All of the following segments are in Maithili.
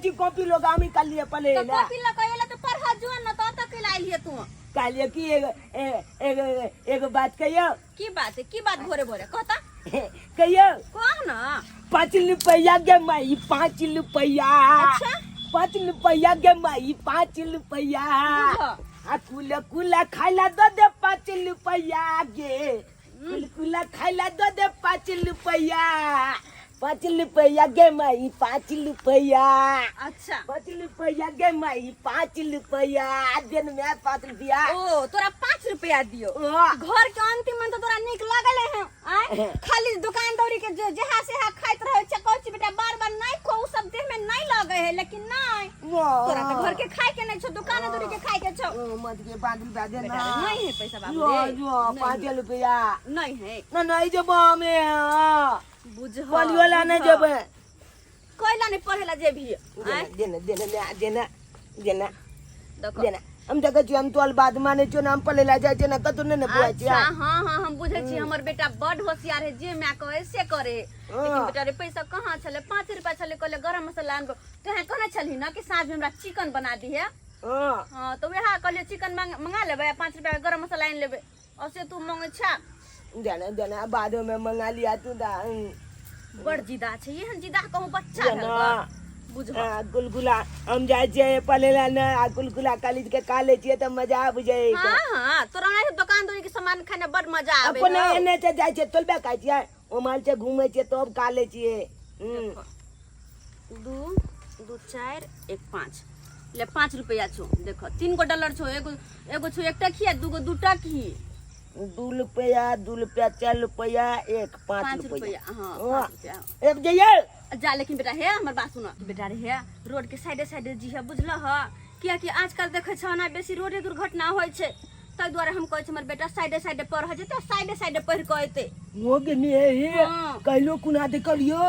छी कॉपी लोग हम निकालिए पले तो कॉपी लऽ कऽ एला तऽ पढ़ऽ जो न तऽ ओतऽ कैला एलियै तू कहलिए कि एगो एगो एगो बात कहियो की बात है की बात भोरे भोरे कहता कहियो कह न 5 रुपया गे माई 5 रुपया अच्छा। 5 रुपया गे माई 5 रुपया बुझ। आ कुला कुला खाइला दो दे 5 रुपया गे कुल कुला खाइला दो दे 5 रुपया 5 रुपया गे माई 5 रुपया अच्छा 5 रुपया गे माई 5 रुपया दिन में 5 रुपया ओ तोरा 5 रुपया दियो ओ, घर के अंतिम में तो तोरा नीक लागल है आय खाली दुकान दौरी के जे जेहा सेहा खाइत रहे छै कहै छी बेटा बार बार नहीं खो उ सब देह में नहीं लगे है लेकिन नहीं तोरा तो घर के खाए के नहीं छो दुकान दौरी के खाए के छो ओ, मत के 5 रुपया दे बेटा ना रे, नहीं है पैसा बाबू जो रे जो नहीं 5 है। रुपया नहीं है ना नहीं जब हमें बुझ पलियोला नहीं जब कोइला नहीं पढ़ेला जे भी आय देना देना देना देना देना देखो देना हम देखै छियै हम तोहर बात मानै छियौ ने हम पढ़ै लए जाइ छियै ने कतौ नहि ने बुआइ अच्छा छियै हाँ हाँ हम बुझै छी हमर बेटा बड होशियार है जे माय कहे से करे लेकिन बेटा रे पैसा कहाँ छलै 5 रुपया छलै कहले गरम मसाला आनबो तोहे कहने छलही ना कि साँझ में हमरा चिकन बना दिहे हाँ हाँ तो वएह कहलियै चिकन मंगा लेबै आ 5 रुपया के गरम मसाला आनि लेबै और से तू मंगै छा देना देना बादो में मंगा लिया तू दा बड़ जिदा छै एहन जिदा कहूँ बच्चा देना भेल बा। बुझ आ, गुलगुला हम जाइ छियै पढ़ै लए ने आ गुलगुला कॉलेज के खा लै छियै तऽ मजा आबि जाइ हाँ हाँ तोरा ओनाहिते दोकान दौरी के सामान खाने बड़ मजा आबै अपने हौ। एने से जाइ छियै तोलबे खाइ छियै ओम्हर से घूमै छियै तब खा लै छियै हम्म। दू दू चारि एक पाँच ले 5 रुपया छौ देखो 3 गो डॉलर छौ एगो एगो छौ एक टकिया दू गो दू टकी 2 रुपया 2 रुपया 4 रुपया एक 5 5 रुपया रुपया हाँ हाँ। 5 रुपया एक जइयै जा लेकिन बेटा हे हमर बात सुन बेटा रे हे रोड के साइडे साइडे जी है बुझल ह कियाकि आजकल देखै छौ ना बेसी रोडे दुर्घटना होइ छै ताहि दुआरे हम कहै छी हमर बेटा साइडे साइडे पढ़ जेतै साइडे साइडे पढ़ि कऽ एतै हो गेली हे हाँ। कहलो कुना देखलियो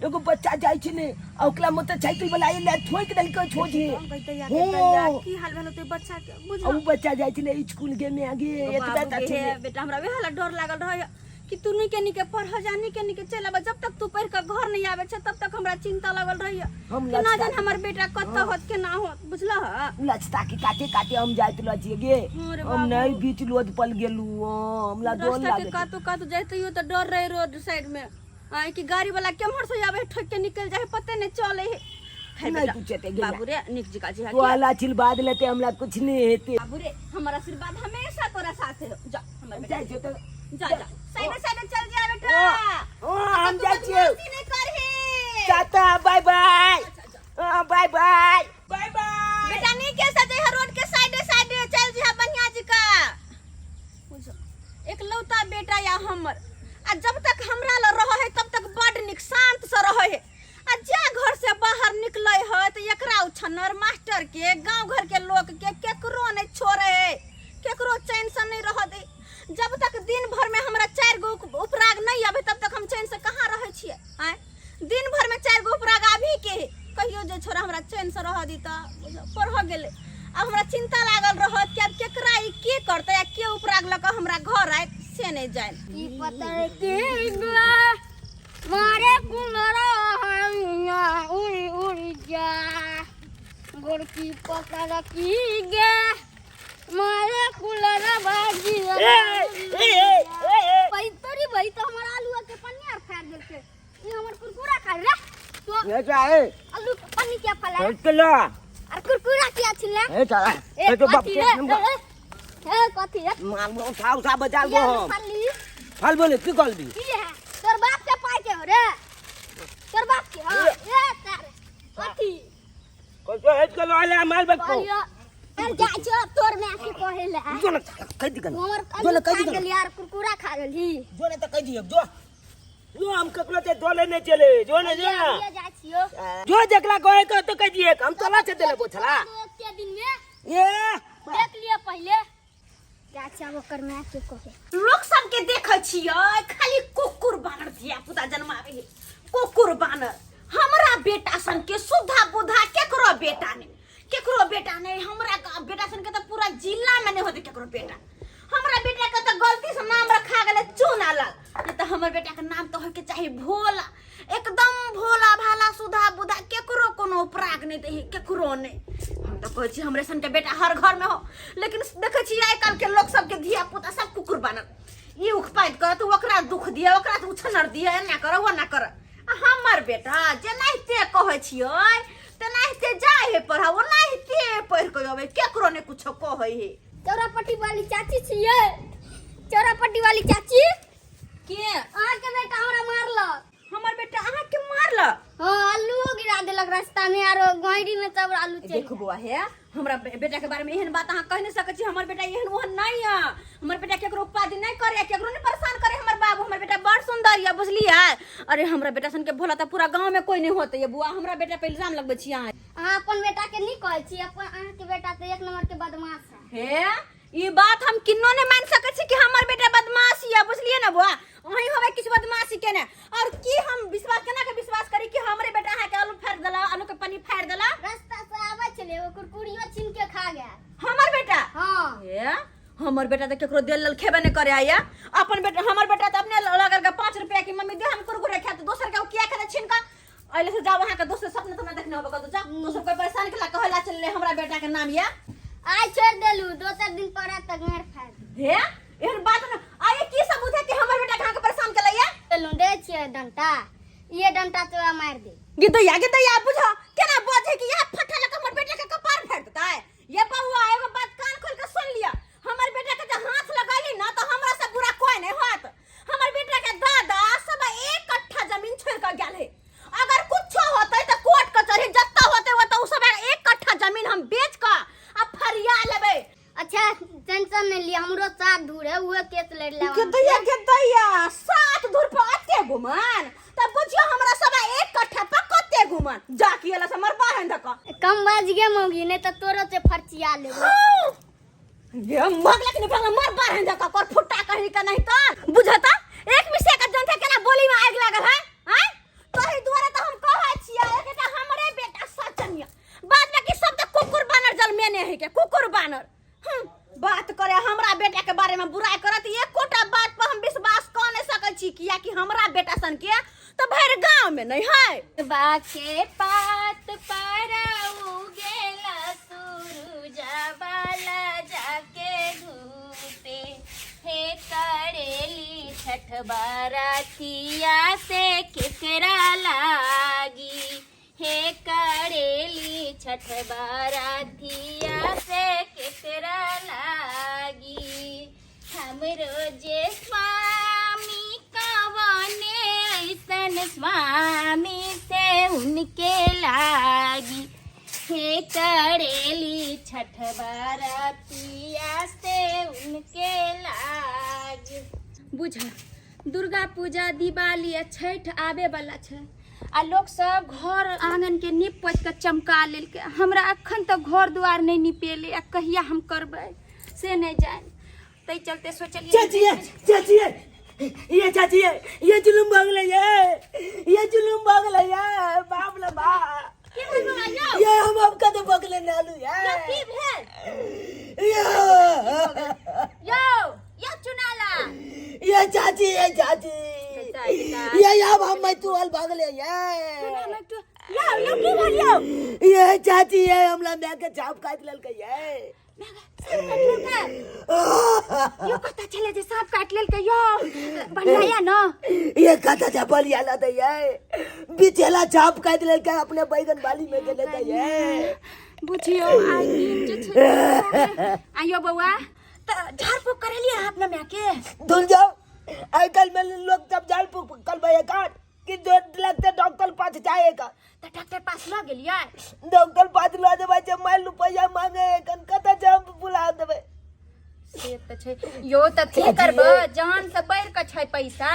एगो बच्चा जाइ छै ने आ ओकरा मोटरसाइकिल वाला एलै ठोकि देलकै छोझे हो की हाल भेल होतै बच्चा के आ बुझल उ बच्चा जाइ छलै स्कूल के में आगे एतबे बाबू टा गे छलै हे, बेटा हमरा वएह ला डर लागल रहै कि तू निके निके पढ़ जा निके निके चलि आबे जब तक तू पढ़ के घर नहीं आबे छै तब तक हमरा चिंता लागल रहैया हम कि ना लचका जान हमर बेटा कतऽ होत केना होत बुझल लचता के काटे काटे हम जाइत रहल छियै गे हाँ रे हम बाबू। नहीं बीच रोड पर गेलू हमरा डर रास्ता के लागे कातो कातो जैतियो तऽ डर रहे रोड साइड में आय कि गाड़ी वाला केम्हर से आबे ठोक के निकल जाए पते नहीं चले है खैर नहीं बेटा, कुछ हेतै गे बाबू रे निक जका जी तो आला आशीर्वाद लेते हमरा कुछ नहीं हेते बाबू रे हमर आशीर्वाद हमेशा तोरा साथ हो जा हमर बेटा जाइ छियै तऽ जा जा साइड साइड चल जा बेटा ओ हम जाइ छियै बदमाशी नहीं करही टाटा बाय बाय अच्छा, जा। बाय बाय बाय बाय बेटा नीके से जइहा रोड के साइडे साइडे चल जइहा बढ़िया जी का बुझो एकलौता बेटा या हमर आ जब तक हमरा ल रह है तब तक बड नीक शांत से रह है आ जा घर से बाहर निकले है तो एकरा उछन्नर मास्टर के गांव घर के लोग के केकरो नहीं छोड़े है केकरो चैन से नहीं रह दे जब तक दिन भर में हमरा 4 गो उपराग नहीं आवे तब तक हम चैन से कहाँ रहे छियै आँय दिन भर में 4 गो उपराग आबी के है कहियो जे छोरा हमरा चैन से रह दी तऽ पढ़ गेलै आब हमरा चिंता लागल रहत कि आब केकरा ई के करतै आ के उपराग लऽ कऽ हमरा घर आयत से नहीं जानि की पता के मारे कुमरा हैया उड़ उड़ जा गोरकी पकड़ की गे मारे कुलरा बाजी ए ए ए ए भाई तोरी भाई तो हमर आलू के पन्नी आर फाड़ देलके ई हमर कुरकुरा खा रे तो ए जा ए आलू के पन्नी क्या फला ए चला और कुरकुरा क्या छिले ए चला ए ए तो बाप कथी के रे हमका ए कथी रे मार उठा उठा बजा ये लो हम फली फल बोले की कहल दी की है तोर बाप के पाई के हो रे तोर बाप के हां ए तार कथी कसो हेज के लो ले मार बक को कहलियो अरे जा जो तोर माय के कहे ला जो ना कह दी तू हमर जो ना आलू कह खा दी गेली यार कुरकुरा खा गेली जो ना तो कह दियो जो जो हम ककरो से दोले नहीं चले जो ना जो ना ये जा छियो जो जकरा कहे के तो कह दिए हम तोला से देले बोछला के दिन में ए देख लियो पहले चाचा ओकर माय के कहे लोग सबके देखै छियै खाली कुकुर बानर धिया पुता जन्माबै है कुकुर बानर हमरा बेटा सन के सुधा बुधा केकरो बेटा नहीं केकरो बेटा नहीं हमरा बेटा सन के तऽ पूरा जिला में नहीं होते केकरो बेटा हमरा बेटा के तऽ गलती से नाम रखा गेलै चूना लाल नहीं तऽ हमर बेटा के नाम तऽ होइके चाही भोला, एकदम भोला भाला सुधा बुधा, केकरो कोनो उपराग नहि दही, केकरो नहि। हम तऽ कहै छी हमरे सन के बेटा हर घर में हो, लेकिन देखै छी आइ काल्हि के लोक सबके धिया पुता सब कुकुर बनल। ई उखपाइत करत, ओकरा दुख दिया, ओकरा उछनर दिया, एना कर ओना कर। आ हमर बेटा जेनाहिते कहै छियै तेनाहिते जाइ है पढ़ा, ओनाहिते पढ़ि कऽ अबै, केकरो नहि कुछो कहै है। चौरापट्टी वाली चाची छियै? चौरापट्टी वाली चाची के? अहाँके बेटा हमरा मारलक। हमर बेटा अहाँके मारलक? हाँ, आलूओ गिरा देलक रास्ता में, आरो गोहरी में सब आलू चलि देखू बौआ, हे हमरा बेटा के बारे में एहन बात अहाँ कहि नहि सकै छी। हमर बेटा एहन ओहन नहि यऽ। हमर बेटा केकरो उपाधि नहि करे, केकरो नहि परेशान करे। हमर बाबू, हमर बेटा बड़ सुंदर यऽ, बुझलियै? अरे हमरा बेटा सन के भोला तऽ पूरा गाँव में कोई नहि होते ये। बुआ, हमरा बेटा पे इल्जाम लगबै छी अहाँ। अहाँ अपन बेटा के नहीं कहै छी, अपन अहाँके बेटा तऽ एक नंबर के बदमाश है। हे ई बात हम किन्नो नहि मान सकै छी कि हमर बेटा बदमाश यऽ, बुझलियै ने बुआ? अहीं होबै किछु बदमाशी केने। और की हम विश्वास केना के विश्वास करी कि हमरे बेटा अहाँके आलू फाड़ि देला, आलू के पन्नी फाड़ि देला? रास्ता से आबै छलै, ओ कुरकुरियो छीन के खा गेल हमर बेटा। हाँ। हे हमर बेटा तऽ केकरो देल लेल खेबे नहि करे आया। अपन बेटा, हमर बेटा तऽ अपने लगल के 5 रुपया की मम्मी दे हम कुरकुरे खाए, तऽ दोसर के ओ किया खेतै छीन कऽ? अइले से जाओ, अहाँके दोसर सपना तपना देखने होबे कतौ, जाओ। दोसर कोई परेशान केला कहला चलले हमरा बेटा के नाम या। आइ छोड़ देलू, दोसर दिन पड़ा तक मार खा। हे एहन बात न आये, की सबूत है कि हमर बेटा के अहाँके परेशान केला या? देलू, दे छियै डंटा, ये डंटा तोरा मार दे। गिदैया गिदैया, बुझ केना बजे कि यह फटा लक हमर बेटा के कपार फाड़ देतै। ये बउआ, एगो बात कान खोल के सुन लिया, हमर बेटा के जे हाथ लगैली ना तो हमरा से बुरा कोई नहीं होत। हमर बेटा के दादा सब एक कट्ठा जमीन छोड़ के गेल है। अगर कुछो होते तो कोर्ट कचहरी जत्ता होते ओतऽ उ सब एक कट्ठा जमीन हम बेच के आ फरिया लेबै। अच्छा टेंशन नहीं लिया, हमरो सात धूर है, उहे केस लड़ लेब। गिदैया गिदैया, सात धूर पर अते गुमान तब बुझियो हमरा सब एक कट्ठा पर कते गुमान जा की एला से मरबा है धक। कम बाज गे मौगी, नहीं तो तोरो से फर्चिया लेबो। ये मगला के भगला मर बार है धक कर फुट्टा कहीं का नहीं तो बुझता एक मिसे का जनता केना बोली में आग लागल है। हैं तोही दुआरे तो हम कहै छियै एकटा हमरे बेटा सचनिया, बाद में की सब त कुकुर बानर जल मेने है के कुकुर बानर। हम बात करे हमरा बेटा के बारे में बुराई करत, एकोटा बात पर हम विश्वास कर नहीं सकै छी, किया कि हमरा बेटा सन के तो भरि गांव में नहीं है। बाके पात पर उगेला सूरुजा बाला जाके धूपे, हे करेली छठ बारातिया से केकरा लागी, हे करेली छठ बारातिया से केकरा लागी। हमरो जे स्वामी कवने ऐसन स्वामी से उनके लागी, हे करेली छठ बारातिया से उनके लागी। बुझ दुर्गा पूजा दिवाली आ छठि आबे वाला छै आ लोक सब घर आंगन के नीप पोति के चमका लेलकै, हमरा अखन तक घर दुआर नहि निपेलै आ कहिया हम करबै से नहि जानि, ताहि चलते सोचलियै। चाची ये, चाची ये, ये चाची ये, ये जुलुम भागले ये, ये जुलुम भागले ये, बाप रे बाप। ये हम आपका तो बगले नालू ये। की भेल? ये। यौ यौ चुनाला। ये चाची ये चाची। ये अब हम मैं तू हल भागले ये। यौ यौ की भेल यौ? ये चाची ये हमला मैं के चाप काट लेलकै ये। यो कता छलै जे साँप काटि लेलकै यौ? बढ़िया या न? ये कथा जा बलिया ला दे ये, बिचेला चाप काट लेलकै अपने बैगन बाली में गेले दे ये। बुझियौ आइ दिन जे छै आइयो बौआ तऽ झाड़ फूक करेलियै अहाँ अपना माय के? धुल जाओ, आइ कल में लोग सब झाड़ फूक करबै काट कि जो लगते डॉक्टर पास जाएगा। तऽ डॉक्टर पास लऽ गेलियै? डॉक्टर पास लऽ जेबै जे मारि रुपैआ मांगे कन कतऽ जब बुला देबै। से तऽ छै यौ, तऽ की करबै, जान से बढ़ि कऽ छै पैसा।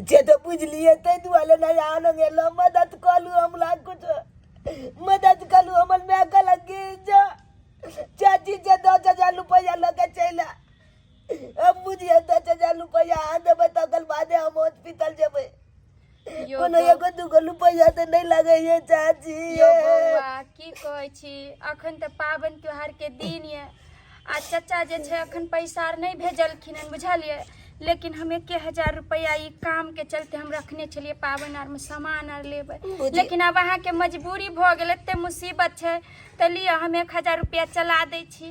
जे तऽ बुझलियै, ताहि दुआरे नहि आन गेलो। मदद करू हमरा, कुछ मदद करू। हमर माय कहलक कि जो चाची जे 10,000 रुपैआ लऽ के चलि आ। अब बुझिए 10,000 रुपैआ आ देबै तकर बादे हम हॉस्पिटल जेबै। यौ कोनो एगो दूगो रुपैआ तऽ नहि लगैए चाची। यौ बौआ, की कहै छी, अखन तऽ पाबनि त्योहारके दिन यऽ आ चचा जे छै अखन पैसा आर नहि भेजलखिन हन, बुझलियै? लेकिन हम 1000 रुपैआ ई काम के चलते हम रखने छलियै पाबनि आरमे सामान आर लेबै। बुझि- लेकिन आब अहाँके मजबूरी भऽ गेल, एते मुसीबत छै तऽ लिअ हम 1000 रुपैआ चला दै छी।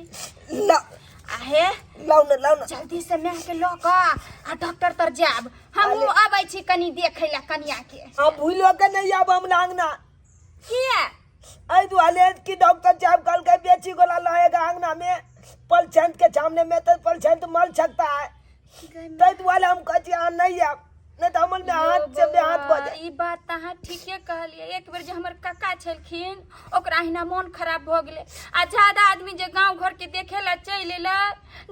ला आ हे लाउ ने, लाउ ने। जल्दी से माय के लऽ कऽ आ डॉक्टर तर जायब। हमहूँ अबै छी कनी देखै लए कनिया के। आ भूलो के नहीं आब हमरा अंगना। किया? एहि दुआरे कि डॉक्टर साहब कहलकै बेची गोला रहेगा अंगना में पलछंत के सामने में तो पलछंत मल सकता है, ताहि दुआरे हम कहै छी अहाँ नहीं आब, नहीं तऽ हमर में हाथ से बेहाथ भऽ जाए। ई बात तऽ अहाँ ठीके कहलियै। एक बेर जे हमर काका छलखिन ओकरा अहिना मोन खराब भऽ गेलै आ ज्यादा आदमी जे गाँव घर के देखे ला चलि एलै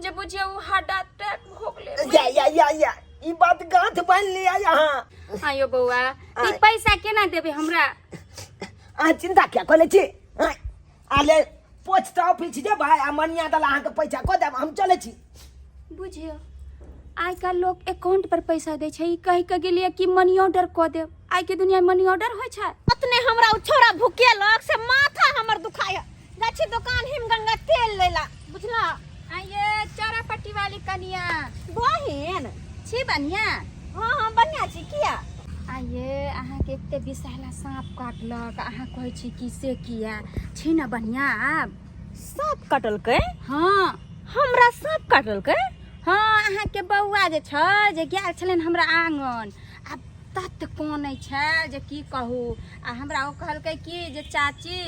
जे बुझियौ ओ हार्ट अटैक भऽ गेलै। या या या या ई बात गांठ बान्हि लिअ अहाँ। आयो बौआ, ई पैसा केना देबै हमरा? अहाँ चिंता किया कऽ लै छी? आँय, आले पोस्ट ऑफिस जेबै आ मनिया दला अहाँके पैसा कऽ देब, हम चलै छी। बुझियौ आइ काल्हि लोक अकाउंट पर पैसा दै छै, ई कहि कऽ गेलियै कि मनी ऑर्डर कऽ देब। आइ के दुनिया में मनी ऑर्डर होइ छै? अतने हमरा ओ छोरा भुकेलक से माथा हमर दुखाय। जाइ छी दोकान हिमगंगा तेल लैला, बुझला? आइये चौरा पट्टी वाली कनिया। बहिन छी बढ़िया? हाँ हाँ बढ़िया छी। किया? आइये अहाँके एते विषैला साँप काटलक, अहाँ कहै छी कि से किया छी ने बढ़िया? आब साँप काटलकै? हाँ। हमरा साँप काटलकै? हाँ, अहाँके बौआ जे छै जे गेल छलनि हमरा आङन आ तत कानै छै जे की कहू, आ हमरा ओ कहलकै कि जे चाची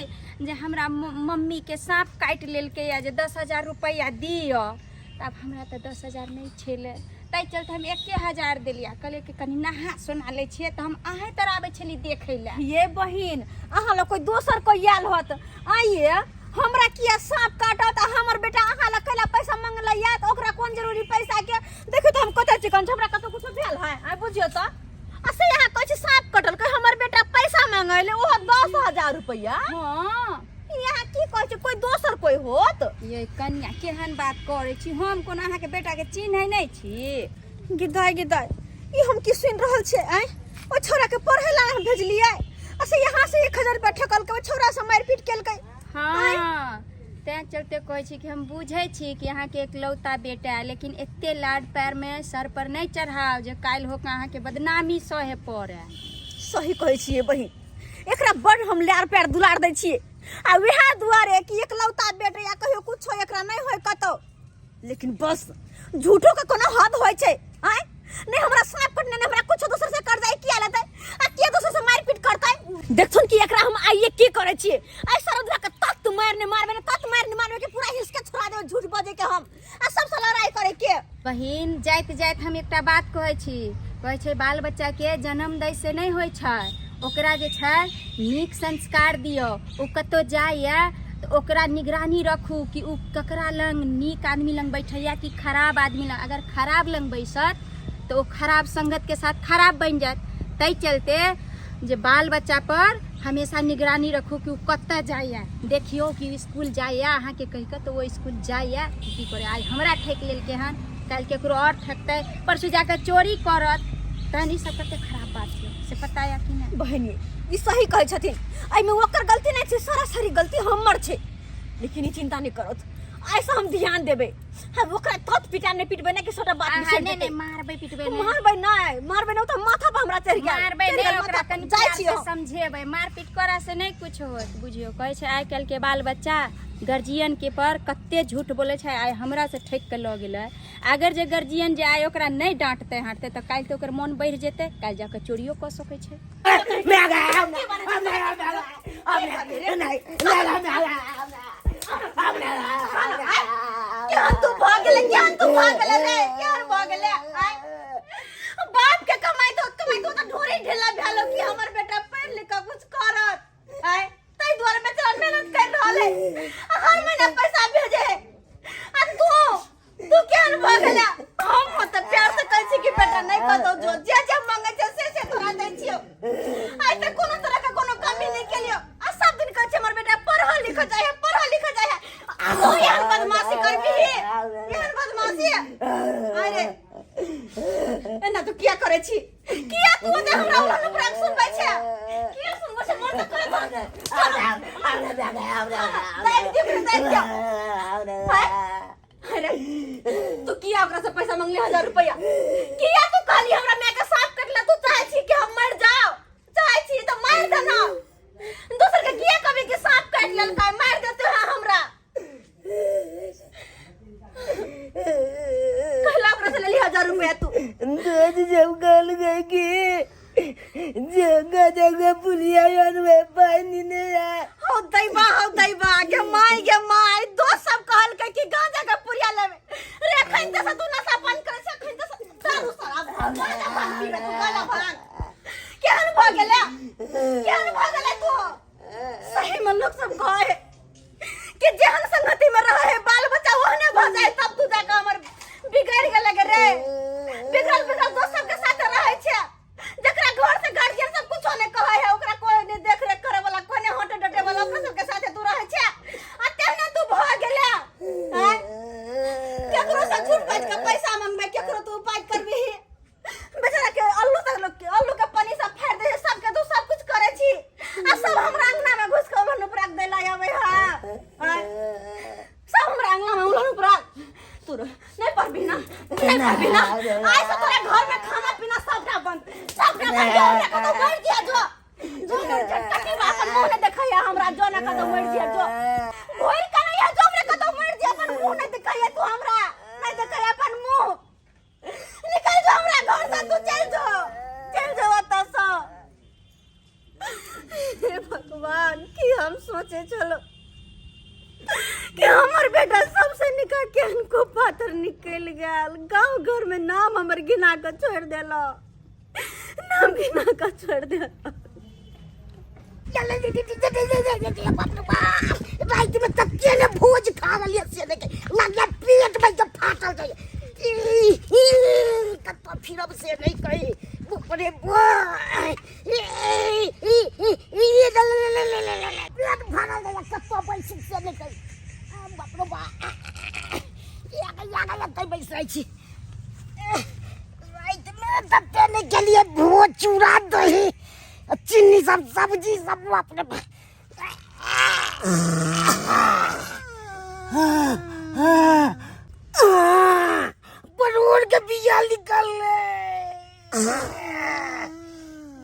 जे हमरा मम्मीके साँप काटि लेलकै जे 10,000 रुपैआ दिअ। तऽ आब हमरा तऽ 10,000 नहि छलै, ताहि चलते हम 1000 देलियै। कहलियै कि कनि नहा सोना लै छियै तऽ हम अहेँ तर आबै छली देखै लए। ये बहिन, अहाँ लग कोई दोसर कोई आयल होत। आइए हमरा किया साँप काटत आ हमर बेटा अहाँ लग कैला पैसा मंगलै या? तऽ ओकरा कोन जरूरी पैसा के? देखियौ तऽ हम कतऽ चिकन छी, हमरा कतौ कुछो भेल है? आइ बुझियौ तऽ आ से अहाँ कहै छी साँप कटलकै, हमर बेटा पैसा मंगैले ओहो 10,000 रुपैआ। हाँ। ई अहाँ की कहै छी, कोई दोसर कोई होत? ये कनिया केहन बात करै छी, हम कोनो अहाँके बेटाके चिन्है नहि छी। गिदाय गिदाय, ई हम की सुनि रहल छियै? आँय, ओ छोरा के पढ़ै ला हम भेजलियै आ से यहाँ से 1000 रुपया ठकलकै, ओ छोरा से मारि पीट केलकै। हाँ, तैं चलते कहै छी कि हम बुझै छी कि अहाँके एकलौता बेटा है, लेकिन एते लाड पैरमे सर पर नहि चढ़ाउ जे काल्हि होके अहाँके बदनामी सहे पड़े। सही कहै छियै बहिन, एकरा बड़ हम लाड़ पैर दुलार दै छियै आ वएह दुआरे कि एकलौता बेटा या कहियो कुछो एकरा नहि होय कतौ, लेकिन बस झूठो के कोनो हद होय छै। आँय, नहीं हमरा साँप कटने, नहीं हमरा कुछो दोसर से कर जाय किया लेतै आ किया दोसर से मारपीट करतै? देखथुन कि एकरा हम आइए की करै छियै। आइ सरदुआ के तत मारने मारबे ने, तत मारने मारबे के पूरा हिसके छोड़ा देबै झूठ बजे के हम आ सबसे लड़ाई करे के। बहिन, जाइत जाइत हम एकटा बात कहै छी, कहै छै बाल बच्चाके जन्म दै से नहि होइ छै, ओकरा जे छै नीक संस्कार दियौ। ओ कतौ जाइए तऽ ओकरा निगरानी रखू कि ओ ककरा लग, नीक आदमी लग बैठैया कि खराब आदमी लग। अगर खराब लग बैसत तऽ ओ खराब संगतके साथ खराब बनि जायत। ताहि चलते जे बाल बच्चा पर हमेशा निगरानी रखू कि ओ कतऽ जाइए, देखियौ कि स्कूल जाइए अहाँके कहि कऽ तऽ ओ स्कूल जाइए की करै। आइ हमरा ठकि लेलकै हन, काल्हि केकरो आओर ठकतै, परसू जाकऽ चोरी करत, तहन ई सब कते खराब बात छै से पता यऽ कि नहि? बहिनी, ई सही कहै छथिन, एहिमे ओकर गलती नहि छै, सरासरी गलती हमर छै। लेकिन ई चिंता नहि करत, आइसँ हम ध्यान देबै, हम ओकरा तत पिटा नहि पिटबै ने कि सबटा बात अहाँ बिसरि नहि जेतै। नहि मारबै पिटबै नहि, मारबै नहि, मारबै नहि, ओ तऽ माथा पर हमरा चढ़ि गेल, मारबै चढ़ि नहि, गेल ओकरा माथा पर। कनि जाइ प्यार छी से हम। समझेबै, मारपीट करा से नहि कुछ होत। बुझियौ कहै छै आइ काल्हि के बाल बच्चा गार्जियन के पर कते झूठ बोलै छै। आइ हमरा से ठकि के लऽ गेलै, अगर जे गार्जियन जे आइ ओकरा नहि डाँटतै हाँटतै तऽ काल्हि तऽ ओकर मोन बढ़ि जेतै, काल्हि जाकऽ चोरियो कऽ सकै छै। केहन तू भऽ गेलै, केहन तू भऽ गेलै रे, केहन भऽ गेलै? आँय, बाप के कमाई तो कमाई तो ढोरी ढेला भेलो कि हमर बेटा पढ़ि लिख कऽ कुछ करत। आँय, ताहि दुआरे बेचारा मेहनत कर रहल है आ हर महीना पैसा भेजे है, आ तू तू केहन भऽ गेला? हम तऽ प्यार से कहै छी कि बेटा नहि कतौ जो, जे जे मांगे छै से से तोरा दै छियौ, आइ तक कोनो तरह के कोनो कमी नहि केलियौ, आ सब दिन कहै छै हमर बेटा पढ़ल लिखल जाइ है, पढ़ल लिखल जाइ है, आ तू एहन बदमाशी करबिही, एहन बदमाशी? अरे एना तू किया करै छी? किया तू ओते हमरा उलहन उपराग सुनबै छै? किया सुनबै छै? मन तऽ करैत दाबि दियौ, दाबि दियौ। अरे तू किया किया ओकरा से पैसा मंगली 1000 रुपया किया तू कहली हमरा माय के सांप कटला तू चाहे छी कि हम मर जाओ चाहे छी तो मार देना दोसर के किया कभी के सांप काट लेलकै मार देते हैं हमरा कहला ओकरा से लेली 1000 रुपया तू दूध जब गल गई कि जगह जगह पुलिया यार में पानी नहीं आया हौ दैबा हौ दैबा गे माय गे माय दोस्त सब कहलकै कि गांजा के पुरिया लेबे रे एखन तऽ से तू नशा पान करै छै एखन तऽ से दारू शराब गांजा भांग पीबे तू गांजा भांग केहन भऽ गेलै केहन भऽ गेलै तू सही में लोग सब कहे कि जेहन संगति में रहे है बाल बच्चा ओहने भऽ जाए तब तू जाके हमर बिगड़ गेलै गे रे बिगड़ल बिगड़ल दोस्त सबके साथ रहै छै जकरा घर से गार्जियन सब कुछो नहीं कहे है ओकरा कोई नहीं देख रेख करे वाला कोई नहीं हटे डटे वाला ओकरा सबके साथे तू रहे छे आ तेहने तू भ गेले हैं केकरो से झूठ बाज के पैसा मंगबे केकरो तू उपाय करबी बेचारा के अल्लू तक लोग के अल्लू के पानी सब फाड़ दे सब के तू सब कुछ करे छी आ सब हमरा अंगना में घुस के उल्हन उपरा के देला आवे है हैं? सब हमरा अंगना में उल्हन उपरा तू नहीं पढ़बी ना नहीं पढ़बी ना आज से तोरा घर में खाना पीना सबटा बंद सबटा बंद जो हमरा कतौ मर जिया जो जो मोर झटका के अपन मुंह नहीं देखैया हमरा जो ना कतौ मर जिया जो घोर के नहीं है जो हमरा कतौ मर जिया अपन मुंह नहीं देखैया तू हमरा नहीं देखैया अपन मुंह निकल जो हमरा घर से तू चल जो चल जो ओतऽ से हे भगवान की हम सोचे चलो कि हमर बेटा सबसे निका केहन को पातर निकल गेल गांव घर में नाम हमर गिना के छोड़ देलो नाम गिना के छोड़ देलो राति में तक के ने भोज खा रहलियै से नहि लगे पेट में जब फाटल जाइए कतऽ फिरब से नहि कही रे पेट भरल जाइए कतऽ बैसू से नहि कही बाप रे बाप यागा बैस रहै छी रातिमे तते नहि गेलियै भोज चूड़ा दही चीनी सब सब्जी सब बाप रे बाप परोड़ के बिया निकल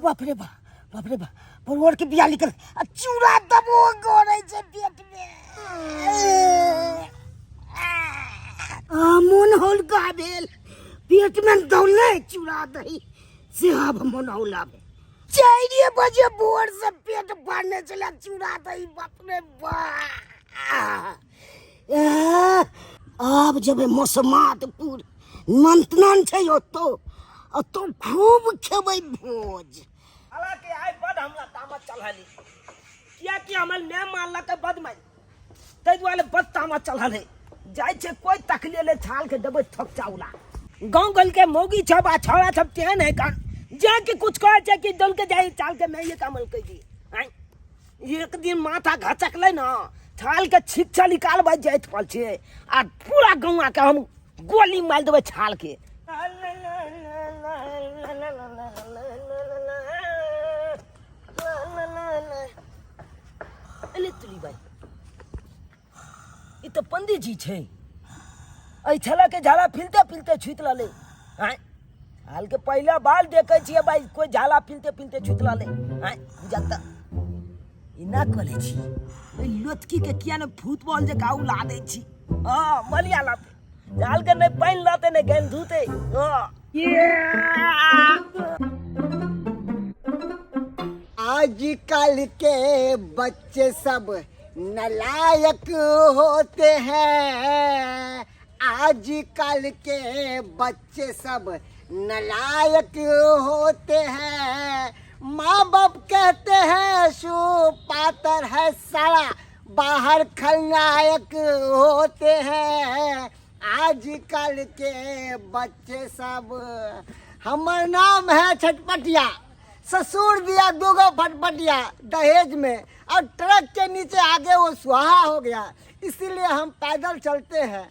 बाप रे बाप बाप रे बाप परोड़ के बिया निकल आ चूड़ा दबो गड़ै छै पेट में आ मोन हौलका भेल पेट में दौड़लै चूड़ा दही से आब मोन हौला भेल 4 बजे भोर से पेट भरने छलै चूड़ा दही बाप रे बाप आब जेबै मसमातपुर मंतनन छै ओतौ ओतौ खूब खेबै भोज हालांकि आइ बड हमरा तामस चढ़ल कियाकि हमर माय मारलकै बद मारि ताहि दुआरे बड तामस चढ़ल है जाइ छै कोइ तकले ले छाल के देबै थोक चाउला गाँव गल के मौगी सब आ छौड़ा सब तेहन है कान जे कि कुछ कहै छै कि दल के जाइ चाल के माये कमलकै जी आँय एक दिन माथा घचकलै ने छाल के छिक्षा निकालबै जाइत पल छै आ पूरा गौआ के हम गोली मारि देबै छाल के अले तुली भाई ई तऽ पंडित जी छै एहि छला के झाला फिलते फिलते छुति रहलै आँय हाल के पहिला बाल देखै छियै भाई कोई झाला फिलते फिलते छुति रहलै आँय बुझल तऽ एना करै छी एहि लोतकी के किया ने फुटबॉल जकाँ उला दै छी हँ मलिया लाते झाल के नहि पानि लतै नहि गेल धुतै हँ आजकल के बच्चे सब नलायक होते हैं आजकल के बच्चे सब नलायक होते हैं माँ बाप कहते हैं शू पातर है सारा बाहर खलनायक होते हैं आजकल के बच्चे सब हमर नाम है छटपटिया ससुर दिया दूगो फटफटिया दहेज में और ट्रक के नीचे आगे वो सुहा हो गया इसीलिए हम पैदल चलते हैं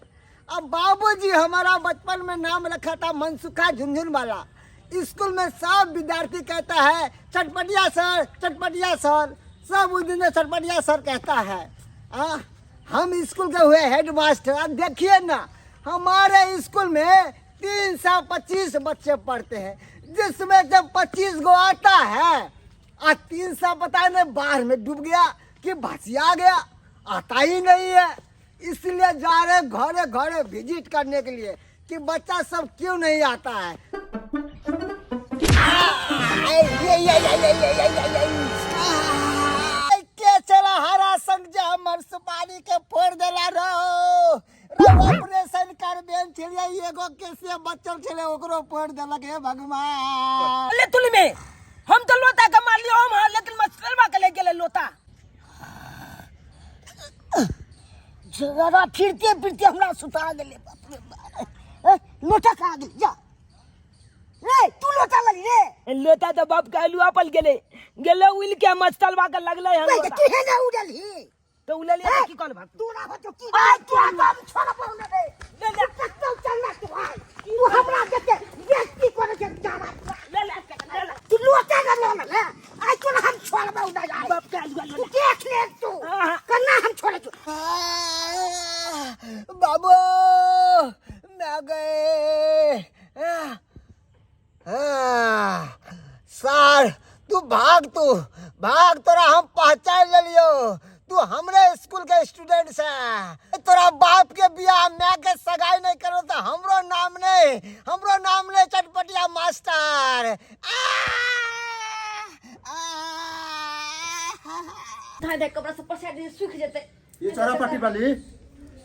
अब बाबूजी हमारा बचपन में नाम रखा था मनसुखा झुनझुन वाला स्कूल में सब विद्यार्थी कहता है चटपटिया सर चटपटिया सर सब उस दिन चटपटिया सर कहता है आ, हम स्कूल के हुए हेड मास्टर अब देखिए ना हमारे स्कूल में 325 बच्चे पढ़ते हैं, जिसमें जब 25 गो आता है और 300 पता नहीं बाढ़ में डूब गया कि भसिया गया, आता ही नहीं है। इसलिए जा रहे घरे घरे विजिट करने के लिए कि बच्चा सब क्यों नहीं आता है। के चला हरा संग जे हमर सुपारी के फोड़ देला रो रो ऑपरेशन कर बेन छलिए, एगो के से बचल छले ओकरो फोड़ देलक। हे भगवान। ले तुली में हम तो लोता के मार लियो हम, लेकिन मसलवा के ले गेले लोता। जरा फिरते फिरते हमरा सुता गेले। बाप रे बाप, लोटा कहाँ गेल? जा रे तू लोटा लगी रे। लोता तो बाप कहलू आपल गेले गेले उल के मस्तलवा के लगले हन। बे, तू हे ना उड़ल ही तो उलल ये की कल भाग तू ना हो तो की आई तू हम छोड़ा पाऊ ना रे। ले ले तक चलना तू आई तू हमरा देखे बेइज्जती करे के जाना। ले ले ले ले तू लोटा ना ले ले आई तू ना हम छोड़ पाऊ ना आई। बाप कहलू तू देख ले तू कन्ना हम छोड़े तू। बाबू मैं गए। सार तू भाग, तू भाग, तोरा हम पहचान लेलियो, तू हमरे स्कूल के स्टूडेंट से। तोरा बाप के बियाह मैं के सगाई नहीं करो तो हमरो नाम नहीं, हमरो नाम नहीं चटपटिया मास्टर। धाय धाय कपड़ा सब पसारि दियै, सूखि जेतै। ये चौरापट्टी वाली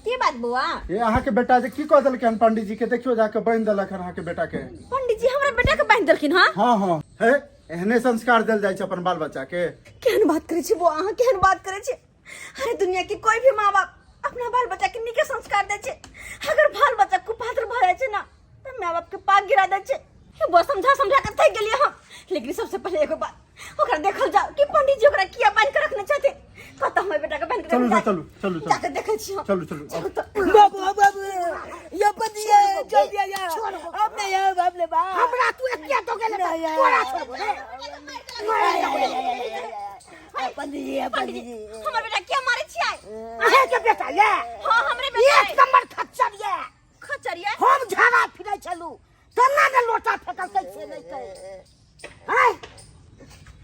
की बात बौआ? ये अहाँ के बेटा जे की कह देलकै हन पंडित जी के, देखियो जाके बान्हि देलक हन अहाँ के बेटा के। पंडित जी हमरा बेटा के बान्हि देलखिन हँ? हाँ हाँ, हे एहने संस्कार देल जाइ छै अपन बाल बच्चा के। केहन बात करै छी बौआ अहाँ, केहन बात करै छी? अरे दुनिया के कोई भी माँ बाप अपना बाल बच्चा के नीके संस्कार दै छै। अगर बाल बच्चा कुपात्र भऽ जाइ छै ना तऽ माय बाप के पाग गिरा दै छै। हे बौआ समझा समझा के थकि गेलियै हम, लेकिन सबसे पहले एगो बात ओकरा देखल जाओ कि पंडित जी ओकरा किया बान्हि के रखने छथिन। कतऽ हमर बेटा के बान्हि के चलू रखने ना, चलू चलू चलू जाके देखै छी हम। चलू चलू चलू तऽ। बाबू बाबू ये पतिया चल दिया यार अब नहीं है बाप ले बाप हमरा तू एकिया दो गेले तोरा छोड़बो रे। पंडित जी पंडित जी हमर बेटा किया मारै छियै? अहे के बेटा ये हाँ हमरे बेटा एक नंबर खच्चर ये। खच्चर ये? हम झाड़ा फिरै छलू तना ने लोटा फेकल कैसे नहीं कहे हैं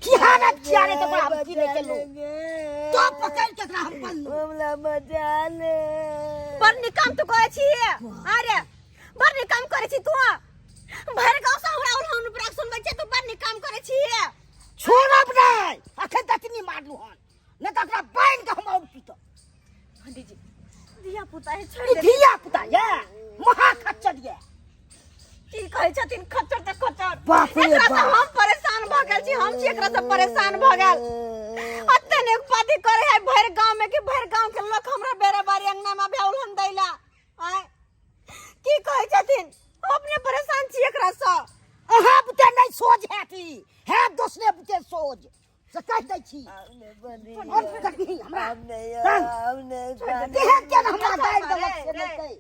की हालत छिया रे, तो हम की नहीं केलू तो पकड़ के एकरा हम पल्लू। हमरा बचा ले। बड़ नीक काम तू करै छी। अरे बड़ नीक काम करै छी तू, भरि गाँव से हमरा उल्हान उपराग सुनबै छै, तू बड़ नीक काम करै छी। छोड़ब नहीं, अखन तक नहीं मारलू हन, नहीं तो एकरा बान्हि के हम और पीटब। पंडित जी धिया पुता है छोड़ ई दे। धिया पुता ये महा खच्चर ये। की कहै छथिन खच्चर तऽ खच्चर। बाप रे एकरा से बाप। हम परेशान भऽ गेल छी, हम छी एकरा से परेशान भऽ गेल। अते ने उपाधि करे है भरि गाँव में कि भरि गाँव के लोक हमरा बेरा बारी अंगना में आबे उल्हन दैला। आय की कहै छथिन, हम अपने परेशान छी एकरा से। अहाँ बुते नहीं सोझ हैत ई, हैत दोसरे बुते सोझ से कहि दै छी। और की करबिही हमरा? केहन केहन हमरा गारि देलक से नहि कहि।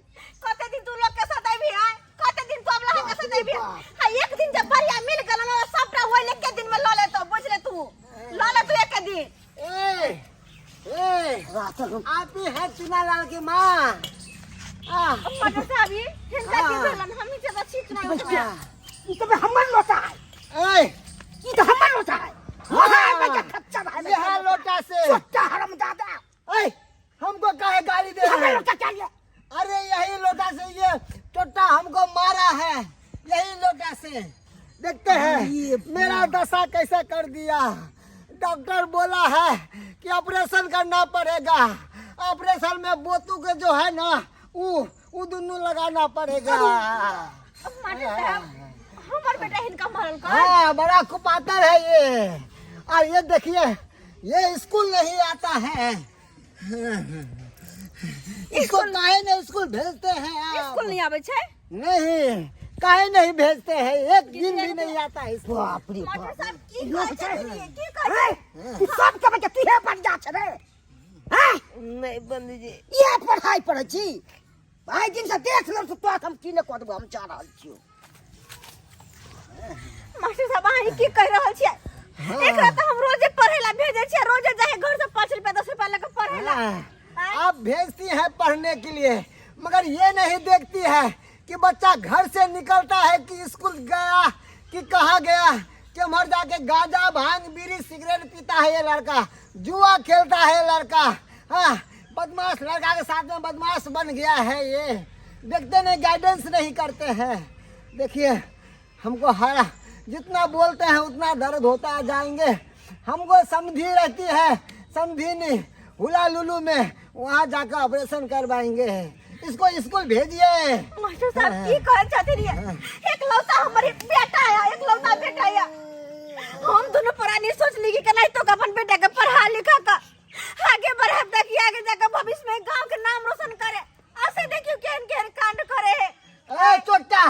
कते दिन तू लोग के साथ अबी आय, कते दिन तू अबला के साथ अबी आ, एक दिन जब बढ़िया मिल गेल ना सबटा ओइ एके दिन में ल लेतो, बुझ ले तू ल ले तू एके दिन। ए ए आप ही है चुनालाल के माँ? मास्टर साहब ई हिनका की भेलन? हम ही ज्यादा छी चुनाव ई तऽ हमर लोटा है। ए ई तऽ हमर लोटा है। महा खच्चर है यह लोटा से छोटा हरामजादा। ए हमको काहे गाली दे हमर रहे हैं? लोटा चाहिए। अरे यही लोटा से ये टोटा हमको मारा है, यही लोटा से। देखते हैं मेरा दशा कैसा कर दिया। डॉक्टर बोला है कि ऑपरेशन करना पड़ेगा, ऑपरेशन में बोतू के जो है ना ऊ दोनों लगाना पड़ेगा। मास्टर साहब हमर बेटा हिनका मारल कर। हाँ बड़ा कुपातर है ये। और ये देखिए ये स्कूल नहीं आता है, इसको काहे नहीं स्कूल भेजते हैं आप? स्कूल नहीं आबै छै? नहीं काहे नहीं भेजते हैं, एक दिन भी नहीं आता है स्कूल। बाप रे मास्टर बाप। साहब की कहै छथिन, की कहै तू सब के बच्चा तू हे बढ़िया छै रे। हैं नहीं पंडित जी ये पढ़ाई पढ़ै छी आइ दिन से देख लेब तो हम की नहि कऽ देबो, हम जा रहल छियौ। मास्टर साहब अहाँ की कहि रहल छियै? एकरा तऽ हम रोजे पढ़ै ला भेजै छियै, रोजे जाइ घर से 5 रुपया 10 रुपया लऽ के पढ़ै ला। हाँ, आप भेजती हैं पढ़ने के लिए, मगर ये नहीं देखती है कि बच्चा घर से निकलता है कि स्कूल गया कि कहाँ गया, कि उधर जाके गांजा भांग बीड़ी सिगरेट पीता है ये लड़का, जुआ खेलता है लड़का। हाँ, बदमाश लड़का के साथ में बदमाश बन गया है ये। देखते नहीं, गाइडेंस नहीं करते हैं। देखिए हमको हरा जितना बोलते हैं उतना दर्द होता जाएंगे। हमको समझी रहती है, समझी नहीं, हुला लुलू में वहाँ जाकर ऑपरेशन करवाएंगे। इसको स्कूल भेजिए। मास्टर साहब की कहै छथिन ये? एकलौता हमर बेटा है, एकलौता बेटा है। हम दोनों प्राणी सोचली कि केनाहितो के अपन बेटा के पढ़ा लिखा के आगे बढ़ाब ताकि आगे जाकर भविष्य में गांव के नाम रोशन करे। ऐसे देखियो केहन केहन कांड करे है। ए चोटा,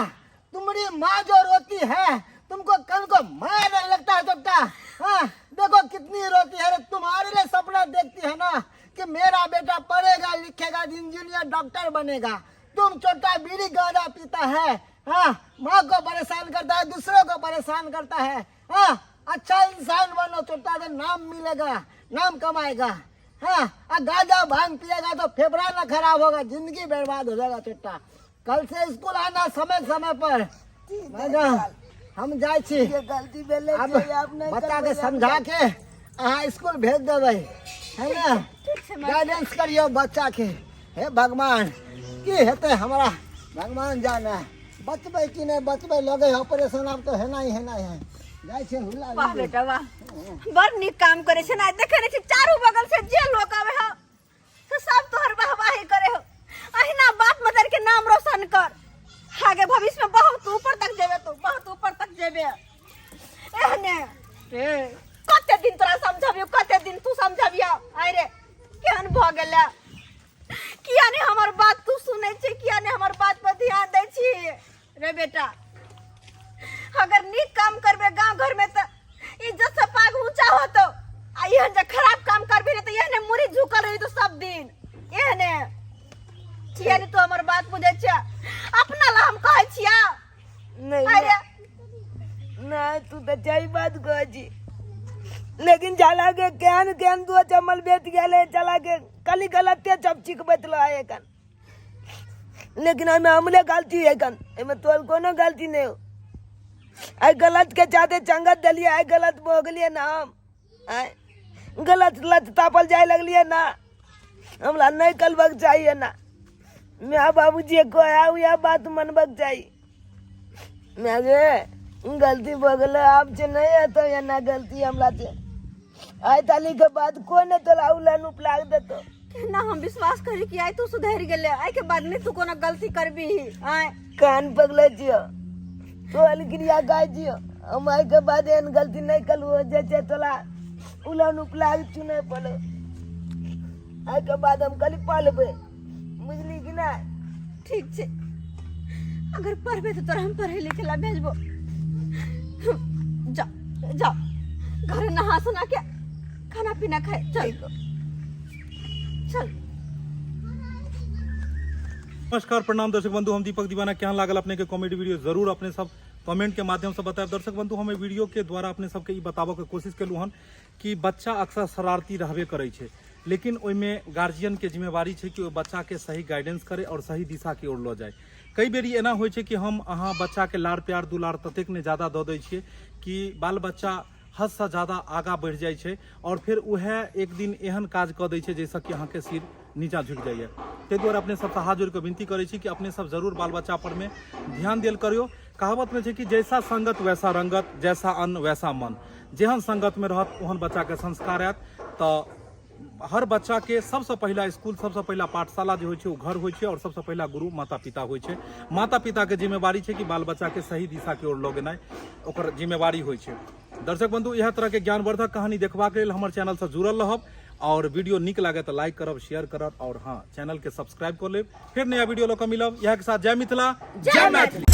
तुम्हारी माँ जो रोती है तुमको कल को मार नहीं लगता है चोटा? हाँ, देखो कितनी रोती है। तुम्हारे लिए सपना देखती है ना कि मेरा बेटा पढ़ेगा लिखेगा इंजीनियर डॉक्टर बनेगा। तुम चोटा बीड़ी गांजा पीता है। हाँ, माँ को परेशान करता है, दूसरों को परेशान करता है। हाँ, अच्छा इंसान बनो चोटा, तो नाम मिलेगा, नाम कमाएगा। हाँ, और गांजा भांग पिएगा तो फेफड़ा ना खराब होगा, जिंदगी बर्बाद हो जाएगा चोटा। कल से स्कूल आना समय समय पर। हम जाए छी, गलती भेलै। अब बच्चा के समझा के अहाँ स्कूल भेज देबै, है ना? गाइडेंस करियो बच्चा के। हे भगवान, की हेतै हमरा भगवान जाने, बचबै कि नहि बचबै। लगे ऑपरेशन आब तो हेना ही हेना है। जाइ छै हुला। वाह बेटा वाह, बड़ नीक काम करे छै ना। देखे नै छी चारू बगल से जे लोग आवे हो से सब तोहर वाहवाही करे हो। अहिना बाप मदर के नाम रोशन कर, आगे भविष्य में बहुत ऊपर तक जेबे तू, बहुत ऊपर तक जेबे। एहने रे कते दिन तोरा समझबियो, कते दिन तू समझबियो। आइ रे केहन भऽ गेलै, किया ने हमर बात तू सुनै छी, किया ने हमर बात पर ध्यान दै छी रे बेटा? अगर नीक काम करबे गांव घर में त इज्जत से पाग ऊंचा होतो, आ एहन जे खराब काम करबे ने त एहने मुड़ी झुकल रही तो सब दिन एहने। किया ने तू हमर बात बुझै छै? अपना ला हम कहै छिया। नहीं। अरे नहीं, तू तो सही बात कहै छी, लेकिन जाला के केहन केहन दो चमल बेच गेले। चला के कली गलते सब चिकबैत रहे कन, लेकिन एहिमे हमरे गलती है कन, एहिमे तोर कोनो गलती नहीं हो। आइ गलत के जादे चंगत देलिए, आइ गलत भऽ गेलिए ना हम, आइ गलत लत तापल जाय लगलिए ना। हमरा नहीं करबक चाहिए ना। माय बाबूजी कहया उएह बात मनबक चाही। माय गे, गलती भऽ गेलै, आब जे नहीं हेतौ एना गलती हमरा से। आइ ताली के बाद कोन तोरा उलन उपलाग देतौ? केना हम विश्वास करी कि आइ तू सुधरि गेले, आइ के बाद नहीं तू कोनो गलती करबी? आइ कान पकड़े छियो, तोहर क्रिया गाय छियो, हम आइ के बाद एहन गलती नहीं कलू जे छै तोरा उलन उपलाग चुनै पड़े। आइ के बाद हम खाली पढ़बै, बुझली कि नहीं? ठीक छै, अगर पढ़बे तो तोरा हम पढ़े लिखे ला भेजबो। जा जा, घर नहा सुना के खाना पीना खाए, चल चल। नमस्कार, प्रणाम दर्शक बंधु, हम दीपक दीवाना। केहन लागल अपने के कॉमेडी वीडियो, जरूर अपने सब कमेंट के माध्यम से बतायब। दर्शक बंधु, हम एहि वीडियो के द्वारा अपने सबके ई बताबऽ के कोशिश केलहुँ हन कि बच्चा अक्सर शरारती रहबे करै छै, लेकिन ओहिमे गार्जियन के जिम्मेवारी छै कि ओहि बच्चा के सही गाइडेंस करे और सही दिशा की ओर लऽ जाय। कई बेर एना होइ छै कि हम अहाँ बच्चा के लाड़ प्यार दुलार ततेक ने ज्यादा दऽ दै छियै कि बाल बच्चा हदसँ ज्यादा आगाँ बढ़ि जाइ छै और फेर उएह एक दिन एहन काज कऽ दै छै जाहिसँ कि अहाँके सिर नीचाँ झुकि जाइए। ताहि दुआरे अपने सबसँ हाथ जोड़ि कऽ विनती करै छी कि अपने सब जरूर बाल बच्चा परमे ध्यान देल करियौ। कहावतमे छै कि जैसा संगत वैसा रंगत, जैसा अन्न वैसा मन। जेहन संगतमे रहत ओहन बच्चाके संस्कार आयत। तऽ हर बच्चाके सबसँ पहिला स्कूल, सबसँ पहिला पाठशाला जे होइ छै ओ घर होइ छै और सबसँ पहिला गुरु माता पिता होइ छै। माता पिताके जिम्मेवारी छै कि बाल बच्चाके सही दिशाके ओर लऽ गेनाइ ओकर जिम्मेवारी होइ छै। दर्शक बंधु, इएह तरहके ज्ञानवर्धक कहानी देखबाक लेल हमर चैनलसँ जुड़ल रहब और वीडियो नीक लागे तऽ लाइक करब, शेयर करब और हाँ, चैनल के सब्सक्राइब कर लेब। फिर नया वीडियो लऽ कऽ मिलब। इएह के साथ जय मिथिला, जय मैथिली।